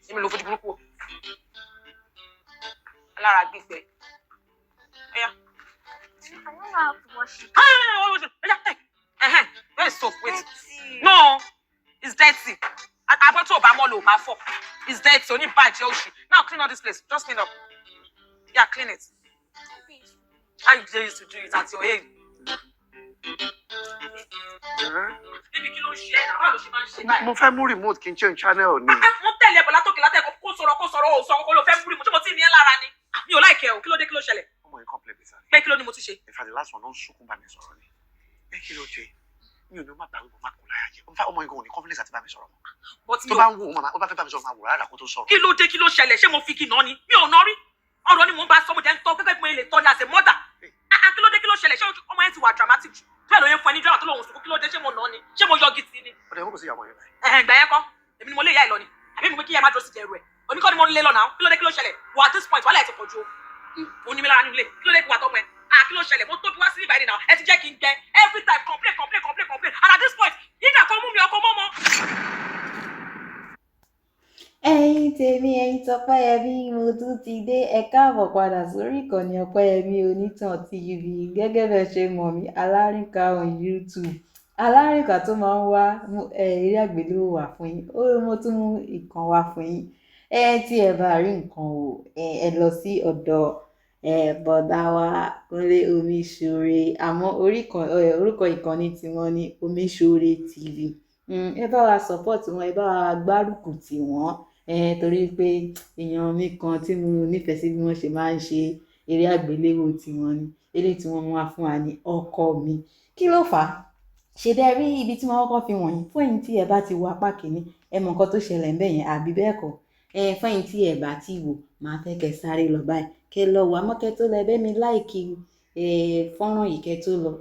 Èmi ló fojú burúkú wò. Alára gbígbẹ. Ẹyà. I don't know how to wash it. Ẹhẹ́n, where is soap? Wait. Dirty. No, it's dirty. Abọ́ tó o bá mọ́ lò bá fọ̀. It's dirty. Oníbàjẹ́ òṣì. Now clean all this place. Just clean up. Yeah, clean it. How you dey used to do it at your age? Bíbí, kí ló ń ṣe ẹ́ náà? Báwo ló ṣe máa ń ṣe báyìí? Mo fẹ́ mú remote kí n change channel ni. Mo tẹ̀lé ẹ̀bọ̀ látòkè látẹ̀kọ̀, kó sọ̀rọ̀, kó sọ̀rọ̀, ó sọ kókó ló fẹ́ múrí mo. Ṣé mo tí ní ẹ́ lára ni? Mi ò like ẹ́ o. Kí ló dé? Kí ló ṣẹlẹ̀? Ọmọ yìí complain mi sáré. Pé kí ló ní mo tún ṣe? In fact, the last one, ó ń sunkún bá mi sọ̀rọ̀ ni. Ẹ kí ló dé? Mi ò ní má bá wí, mo má kún láyà jẹ. In fact, ọmọ yìí gan ò ní confidence àti bá mi sọ̀rọ̀ mọ́. But mi Tó ò bá ń wò ó, màmá ó bá fẹ́ bá mi sọ̀rọ̀, máa wò rárá kó tó sọ̀rọ̀. Kí ló dé? Kí ló ṣẹlẹ̀? Ṣé mo fi kí nà ni? Mi ò ná rí. Ọ̀rọ̀ ni mò ń bá sọ, mo jẹ́ ń tọ́ gẹ́gẹ́ bí mo lè tọ́ ni as a mother. Ah ah, kí ló dé? Kí ló ṣẹlẹ̀? Ṣé ọmọ yẹn ti wà dramatic jù bẹ́ẹ̀ ló yẹn fún ẹ ní drama tó lóun sunkún? Kí ló dé? Ṣé mo nà ni? Ṣé mo yọ gidi ni? Ọ̀dẹ̀ wọn kò sí ìyàwó yẹn báyìí. Ẹ̀hẹ̀n, ìgbà yẹn kọ́, èmi ni mo lé ìyá ẹ̀ lọ ni, àbí mo pé kí ìyá má dúró sí jẹrù ẹ̀? Òní kọ́ ni mo ń lé lọ náà. Kí ló dé? Kí ló ṣẹlẹ̀? Wà at this point, wàhálà ẹ̀ ti pọ̀ ju o. Ní mi lára nílé. Kí ló dé? Wà tọmọ ẹ̀. Ah, kí ló ṣẹlẹ̀? Mo tóbi wá sí ìbàdí náà, ẹ ti jẹ́ kí n gbẹ. Every time, complain, complain, complain, complain, and at this point, yíyà kan mú mi ọkọ mọ́mọ́. Ẹ̀yin tèmi, ẹ̀yin tọpẹ́yẹmí, mo tún ti dé. Ẹ káàbọ̀ padà sórí ìkànnì Ọpẹ́yẹmí Onítàn TV. Gẹ́gẹ́ bẹ́ẹ̀ ṣe mọ̀ mí, alárìnká on YouTube, alárìnká tó máa ń wá eré àgbéléwò wá fún yín. Ó mo tún mú ìkan wá fún yín. Ẹ tí ẹ bá rí nǹkan wò, ẹ lọ sí ọ̀dọ̀ bọ̀dá wa Kúnlé Omiṣore, àmọ́ orúkọ ìkànnì tiwọn ní Omiṣore TV. Ẹ bá wa support wọn, ẹ bá wa gbárùkù tì wọ́n, torí pé èèyàn mi kan tí mo nífẹ̀ẹ́ sí bí wọ́n ṣe máa ń ṣe eré àgbéléwò tiwọn ni eré tí wọ́n mú wá fún wa ní Ọkọ Mi. Kí ló fà á? Ṣe bẹ́ẹ̀ rí ibi tí wọ́n kọ́kọ́ fi wọ̀nyí fún ẹ̀yin tí ẹ bá ti wo apá kìíní, ẹ mọ nǹkan tó ṣẹlẹ̀ ńbẹ̀ yẹn, àbí bẹ́ẹ̀ kọ́? Ẹ fún ẹ̀yin tí ẹ bá ti wò, màá fẹ́ kẹ́ sáré lọ báyìí, kẹ́ lọ wò. Àmọ́ kẹ́ tó lọ, ẹ bẹ́ mi like fọ́nrán yìí kẹ́ tó lọ.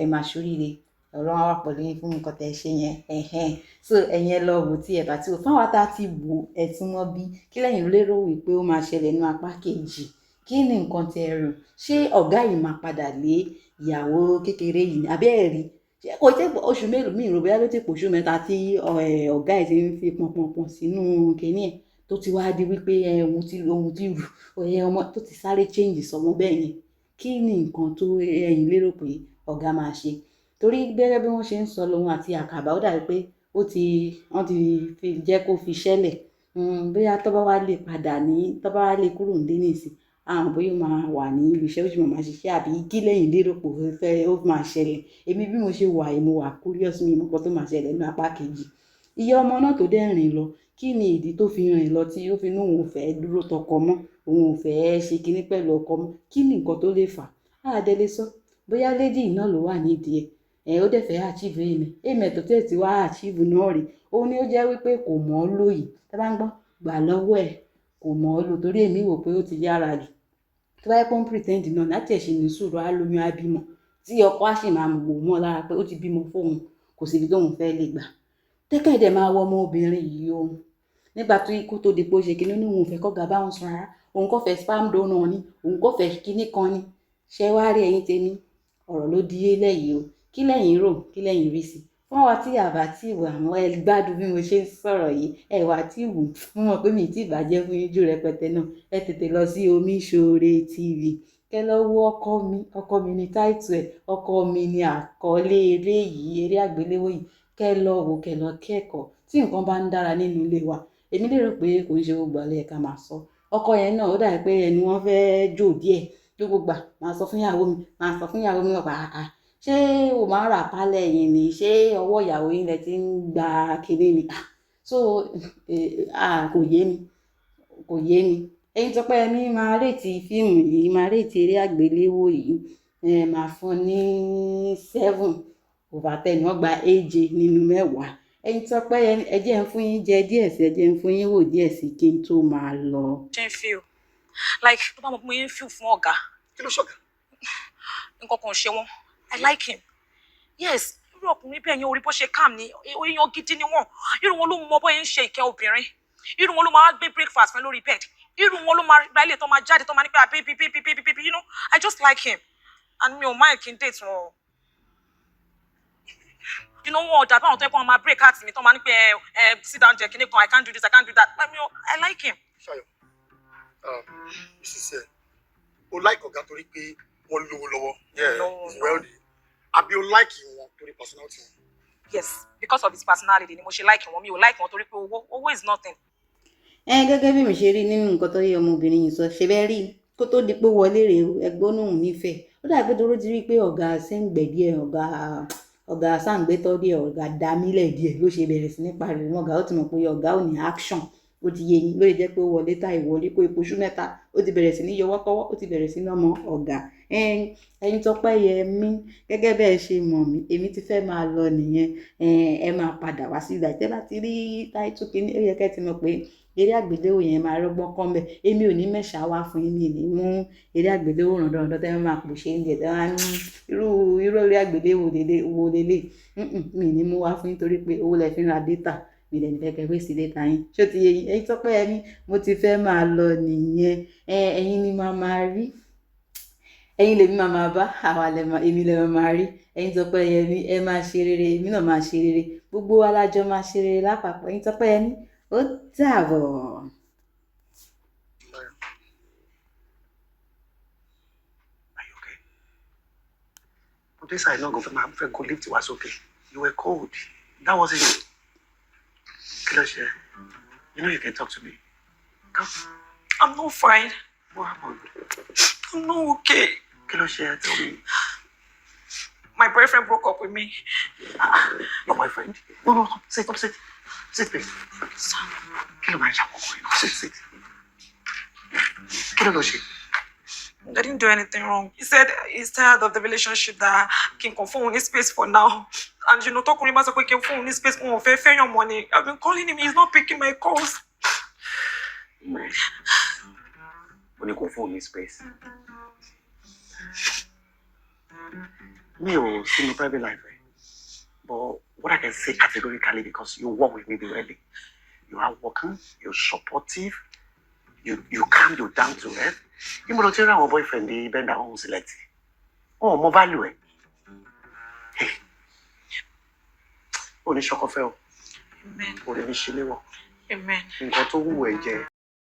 Ẹ máa ṣoríire, Ọlọ́run á wà pẹ̀lú yín fún nǹkan tẹ́ ṣe yẹn. Ẹ̀hẹ́n, so ẹ̀yin ẹ lọ wò tí ẹ bá ti wò. Fún àwa tá a ti wò, ẹ tún mọ́ bí kí lẹ́yìn lérò wípé ó máa ṣẹlẹ̀ nínú apá kejì? Kí ni nǹkan tẹ́ rò? Ṣé ọ̀gá yìí máa padà lé ìyàwó kékeré yìí ni? Àbí ẹ̀ rí kò tí oṣù mélòó mi rò bóyá ló ti pò oṣù 3 tí ọ̀gá ẹ̀ ti ń fi pọnpọnpọn sínú kinní ẹ̀, tó ti wá di wípé òun ti rù ọmọ tó ti sáré change sọmọ bẹ́ẹ̀ yẹn. Kí ni nǹkan tó ẹ̀yin lérò pé ọ̀gá máa ṣe? Torí gẹ́gẹ́ bí wọ́n ṣe ń sọ lòun àti àkàbà, ó dàbí pé ó ti wọ́n ti fi jẹ́ kó fi ṣẹ́lẹ̀. Bóyá tó bá wá lè padà ní, tó bá wá lè kúrò nílé nísìn, àwọn bóyá ó máa wà ní ibi iṣẹ́, ó sì máa ṣiṣẹ́, àbí kí lẹ́yìn lérò pé ó fẹ́ ó máa ṣẹlẹ̀? Èmi bí mo ṣe wà yìí, mo wà curious, mi mọ̀ nǹkan tó máa ṣẹlẹ̀ nínú apá kejì. Ìyá ọmọ náà tó dẹ́ rìn lọ, kí ni ìdí tó fi rìn lọ, tí ó fi ní òun ò fẹ́ dúró tọkọ mọ́, òun ò fẹ́ ṣe kinní pẹ̀lú ọkọ mọ́? Kí ni nǹkan tó lè fà á? A dẹ̀ lè sọ bóyá lady náà ló wà nídìí ẹ̀. Ẹ̀ ó dẹ̀ fẹ́ achieve aim ẹ̀. Aim ẹ̀ tó tẹ̀ tí wá achieve náà rèé, òun ni ó jẹ́ wípé kò mọ̀ ọ́ lò yìí. Tẹ́ bá ń gbọ́ gbà lọ́wọ́ ẹ̀, kò mọ̀ ọ́ lò, torí èmi wò pé ó ti yára jù. Tó bá yẹ pé ó ń pretend náà láti ẹ̀ ṣe ní sùúrù, á lóyún, á bímọ, tí ọkọ á sì máa wò mọ́ lára pé ó ti bímọ fóun, kò síbi tóun fẹ́ lè gbà. Tẹ́kẹ̀ dẹ̀ máa wọ ọmọbìnrin yìí o. Nígbà tó kó tó di pé ó ṣe kinní ní, òun ò fẹ́ kọ́gà bá òun sùn rárá, òun kò fẹ́ sperm donor ni, òun kò fẹ́ kinní kan ni. Ṣé wá rí, ẹ̀yin tèmi, ọ̀rọ̀ ló di lẹ́yìn o. Kí lẹ́yìn rò? Kí lẹ́yìn rí sí? Fún àwa tí àbá tí wò, àwọn ẹ gbádùn bí mo ṣe ń sọ̀rọ̀ yìí, ẹ wà tí wò, mo mọ̀ pé mi ì tí ì bàjẹ́ fún yín jù rẹpẹtẹ náà. Ẹ tètè lọ sí Omiṣore TV, kẹ́ lọ wo Ọkọ Mi. Ọkọ Mi ni title ẹ̀, Ọkọ Mi ni àkọlé eré yìí, eré àgbéléwò yìí. Kẹ́ lọ wò, kẹ́ lọ kẹ́kọ̀ọ́. Tí nǹkan bá ń dára nínú ilé wa, èmi lérò pé kò ń ṣe gbogbo àlẹ́ ká máa sọ. Ọkọ yẹn náà, ó dàbí pé ẹnu wọn fẹ́ jò díẹ̀. Gbogbo ìgbà, máa sọ fún ìyàwó mi, máa sọ fún ìyàwó mi ọ̀pá, àà, ṣé o máa ń rà pálẹ̀ yín ni? Ṣé ọwọ́ ìyàwó yín lẹ ti ń gba kinní ni? Ah, so ah, kò yé mi, kò yé mi. Ẹ̀yin Tọ́pẹ́yẹmí, máa rate fíìmù yìí, máa rate eré àgbéléwò yìí. Máa fún ní 7/10. Wọ́n gba 7 nínú 10. Ẹ̀yin Tọ́pẹ́yẹmí, ẹ jẹ́ ń fún yín jẹ díẹ̀ sí, ẹ jẹ́ ń fún yín wò díẹ̀ sí kí n tó máa lọ. Ṣe ń feel like tó bá mọ̀ pé mo yẹn ń feel fún ọ̀gá. Kí ló ṣọ̀gá? Nǹkan kan ò ṣe wọ́n. I like him, yes. Irú ọkùnrin bẹ́ẹ̀ yẹn, orí bó ṣe calm ni, èèyàn gidi ni wọ́n. Irú wọn ló mọ bóyá ń ṣe ìkẹ́ obìnrin. Irú wọn ló máa gbé breakfast fún ẹ lórí bed. Irú wọn ló máa gba ilé tó máa jáde, tó máa ní pé, "Ah, baby, baby, baby, baby." I just like him and mi ò mind kí n date wọn. Wọn ọ̀dà báwọn tó yẹ kó wọn máa break heart mi tó máa ní pé ẹ ẹ sit down jẹ kíní kan, I can't do this, I can't do that. I mean, I like him. Ṣayọ̀, ìṣiṣẹ́ o like ọ̀gá torí pé wọ́n lówó lọ́wọ́. Yeah, No, he's no. wealthy. Àbí o like wọn torí personality wọn? Yes, because of his personality ni mo ṣe like wọn. Mi ò like wọn torí pé owó. Owó is nothing. Ẹ gẹ́gẹ́ bí mi ṣe rí nínú nǹkan tó yẹ ọmọbìnrin yìí sọ, ṣe bẹ́ẹ̀ rí kó tó di pé wọlé rèé o, ẹgbọ́n òun nífẹ̀ẹ́. Ó dàbí pé toró ti rí i pé ọ̀gá sẹ́ǹgbẹ̀ díẹ̀, ọ̀gá sáǹgbétọ́ díẹ̀, ọ̀gá damílẹ̀ díẹ̀ ló ṣe bẹ̀rẹ̀ sí ní pariwo mọ́ ọ̀gá. Ó ti mọ̀ pé ọ̀gá ò ní action. Ó ti yé yín, ló lè jẹ́ pé ó wọlé tá ìwọlé kó epo ṣú mẹ́ta, ó ti bẹ̀rẹ̀ sí ní yọwọ́kọ́wọ́, ó ti bẹ̀rẹ̀ sí ní ọmọ ọ̀gá. Ẹ̀yin Tọ́pẹ́yẹmí, gẹ́gẹ́ bẹ́ẹ̀ ṣe mọ̀ mí, èmi ti fẹ́ máa lọ nìyẹn. Ẹ máa padà wá sí ìgbà tẹ́ bá ti rí táìtù kínní, ó yẹ kẹ́ ti mọ̀ pé eré àgbéléwò yẹn máa rọ́gbọ́n kọ́ mbẹ̀. Èmi ò ní mẹ́ṣà wá fún yín, mi ní mú eré àgbéléwò ràn dandan tẹ́ máa pò ṣe ń jẹ tẹ́ máa ní irú eré àgbéléwò lélẹ̀ wo lélẹ̀. Mi ní mú wá fún yín torí pé owó lẹ fi ń ra data, mi lè fẹ́ kẹ́ waste data yín. Ṣó ti yé yín? Ẹ̀yin Tọ́pẹ́yẹmí, mo ti fẹ́ máa lọ nìyẹn. Ẹ̀yin ni màá máa rí, ẹ̀yin lèmi máa máa bá, àwa lè máa, èmi lè máa rí. Ẹ̀yin Tọ́pẹ́yẹmí, ẹ máa ṣe rere, èmi náà máa ṣe rere, gbogbo wa la jọ máa ṣe rere lápapọ̀. Ẹ̀yin Tọ́pẹ́yẹmí, ó dàbọ̀. Ṣayọ̀, Are you okay? Mo dé side náà gan fẹ́ máa fẹ́ go lift wá sókè. You were cold. That wasn't it. Kí ló ṣe? You know you can talk to me. Come. I'm not fine. What happened? I'm not okay. Kí ló ṣe? Tell me. My boyfriend broke up with me. Your boyfriend? No. Sit, come sit. Sit, please. Kí ló máa ń ṣàkóso yìí? Sit, sit. Kí ló lọ ṣe? I didn't do anything wrong. He said he's tired of the relationship, that kí n kàn fún òun ní space for now. And tọkùnrin bá sọ pé kí n fún òun ní space, òun ò fẹ́ fẹ́yàn mọ́ ni. I've been calling him, he's not picking my calls. Mo ní kò fún mi space. Mi ò sínú private life ẹ. But what I can say categorically, because you work with me already, you are working, you're supportive, you calm you down to earth. Níbo ló ti rí àwọn boyfriend ní bẹ́ńdà ọ̀hún sílẹ̀ tí? Wọ́n ò mọ value ẹ̀. Hey, ò ní ṣọkọ fẹ́ o, Amen. ò lè ní ṣe léwọ̀. Amen. Nǹkan tó wù ẹ́ jẹ.